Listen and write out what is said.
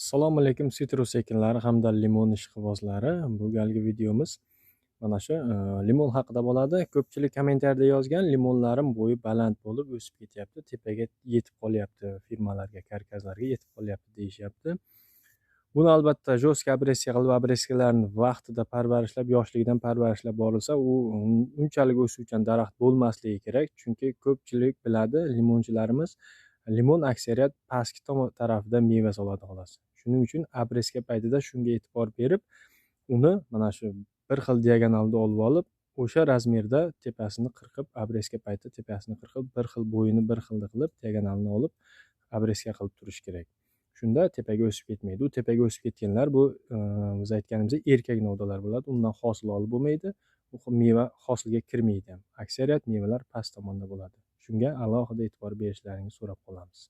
Assalomu alaykum sitrus ekinlari hamda limon ishqibozlari. Bu galgi videomiz mana shu limon haqida bo'ladi. Ko'pchilik kommentariyada yozgan, limonlarim bo'yi baland bo'lib o'sib ketyapti, tepaga yetib qolyapti, firmalarga, karkaslarga yetib qolyapti deyishyapti. Buni albatta жесткий обрезка qilib, обрезка larni vaqtida parvarishlab, yoshligidan parvarishlab borilsa, u unchalik o'suvchan daraxt bo'lmasligi kerak. Chunki ko'pchilik biladi, limonchilarimiz limon aksariyat pastki tarafida meva soladi xolos. Shuning uchun обрезка paytida shunga e'tibor berib, uni mana shu bir xil diagonalda olib olib, o'sha razmerda tepasini qirqib, обрезка paytida tepasini qirqib, bir xil bo'yini bir xilda qilib, diagonalni olib, обрезка qilib turish kerak. Shunda tepaga o'sib ketmaydi. U tepaga o'sib ketganlar bu biz aytganimizdek erkak novdalar bo'ladi. Undan hosil olib bo'lmaydi. U meva hosilga kirmaydi ham. Aksariyat mevalar past tomonda bo'ladi. Shunga alohida e'tibor berishlaringizni so'rab qolamiz.